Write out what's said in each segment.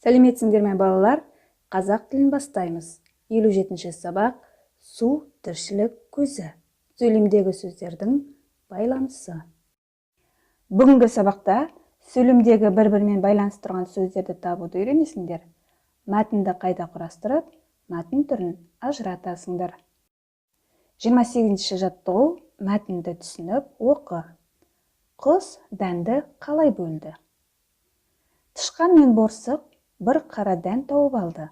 Сәлеметсіңдер ме, балалар? Қазақ тілін бастаймыз. 57-ші сабақ. Су тіршілік көзі. Сөйлемдегі сөздердің байланысы. Бүгінгі сабақта сөйлемдегі бір-бірімен байланыстырған сөздерді табуды үйренесіңдер. Мәтінді қайта құрастырып, мәтін түрін ажыратасыңдар. 28-ші жаттығу. Мәтінді түсініп оқы. Құс дәнді қалай бөлді? Тышқан мен борсық бір қара дән тауып алды.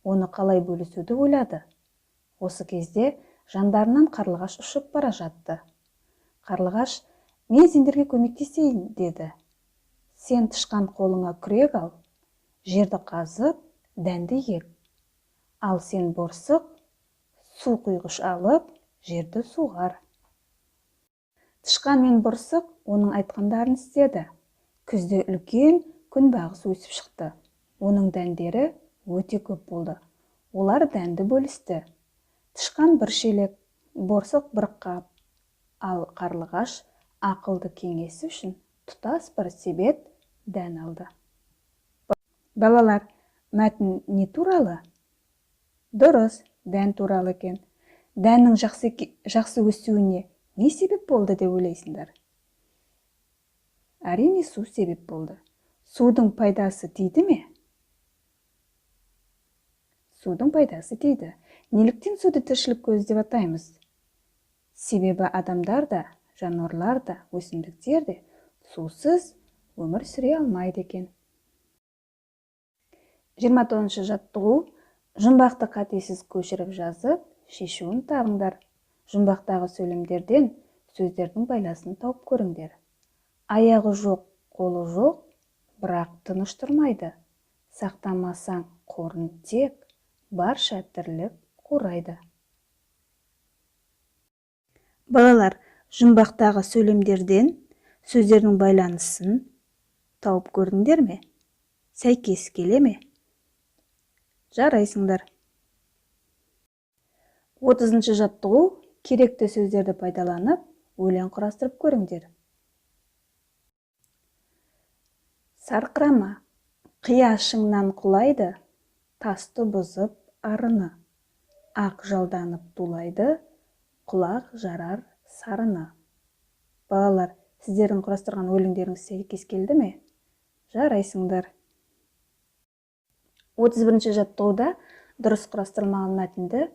Оны қалай бөлісуді ойлады. Осы кезде жандарынан қарлығаш ұшып бара жатты. Қарлығаш, мен сендерге көмектесейін, деді. Сен, тышқан, қолыңа күрек ал, жерді қазып, дәнді ек. Ал сен, борсық, су құйғыш алып, жерді суғар. Тышқан мен борсық оның айтқандарын істеді. Күзде үлкен күнбағыс өсіп шықты. Оның дәндері өте көп болды. Олар дәнді бөлісті. Тышқан бір шелек, борсық бір қап, ал қарлығаш ақылды кеңесі үшін тұтас бір себет дән алды. Балалар, мәтін не туралы? Дұрыс, дән туралы екен. Дәннің жақсы өсуіне не себеп болды деп ойлайсыңдар? Әрине, су себеп болды. Судың пайдасы тиді ме? Судың пайдасы тиді. Неліктен суды тіршілік көзі деп атаймыз? Себебі адамдар да, жануарлар да, өсімдіктер де сусыз өмір сүре алмайды екен. 29-шы жаттығу. Жұмбақты қатесіз көшіріп жазып, шешуін табыңдар. Жұмбақтағы сөйлемдерден сөздердің байланысын тауып көріңдер. Аяғы жоқ, қолы жоқ, бірақ тыныш тұрмайды. Сақтамасаң қорын тек, барша тірлік қурайды. Балалар, жұмбақтағы сөйлемдерден сөздердің байланысын тауып көрдіңдер ме? Сәйкес келе ме? Жарайсыңдар. 30-шы жаттығу. Керекті сөздерді пайдаланып, өлең құрастырып көріңдер. Сарқырама, қия шыңнан құлайды, тасты бұзып арыны. Ақ жалданып тулайды, құлақ жарар сарыны. Балалар, сіздердің құрастырған өлеңдеріңіз сәйкес келді ме? Жарайсыңдар. 31-ші жаттығуда дұрыс құрастырылмаған мәтінді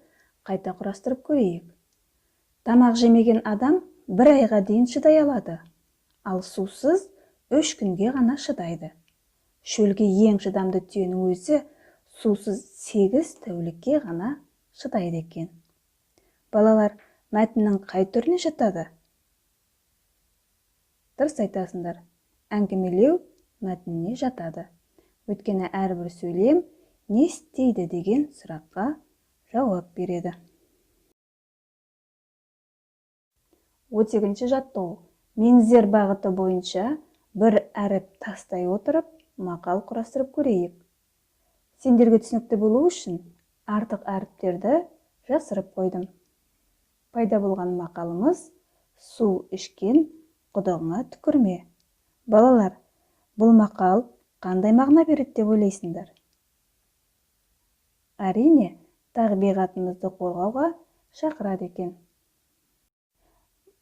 қайта құрастырып көрейік. Тамақ жемеген адам бір айға дейін шыдай алады, ал сусыз 3 күнге ғана шыдайды. Шөлге ең шыдамды түйенің өзі сусыз 8 тәулікке ғана шыдайды екен. Балалар, мәтіннің қай түріне жатады? Дұрыс айтасыңдар, әңгімелеу мәтініне жатады. Өйткені әрбір сөйлем не істейді деген сұраққа жауап береді. 32-ші жаттығу. Меңзер бағыты бойынша бір әріп тастай отырып, мақал құрастырып көрейік. Сендерге түсінікті болу үшін артық әріптерді жасырып қойдым. Пайда болған мақалымыз су ішкен құдығыңа түкірме. Балалар, бұл мақал қандай мағына береді деп ойлайсыңдар? Әрине, табиғатымызды қорғауға шақырады екен.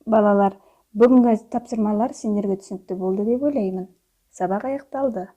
Балалар, бүгінгі тапсырмалар сендерге түсінікті болды деп ойлаймын. Сабақ аяқталды.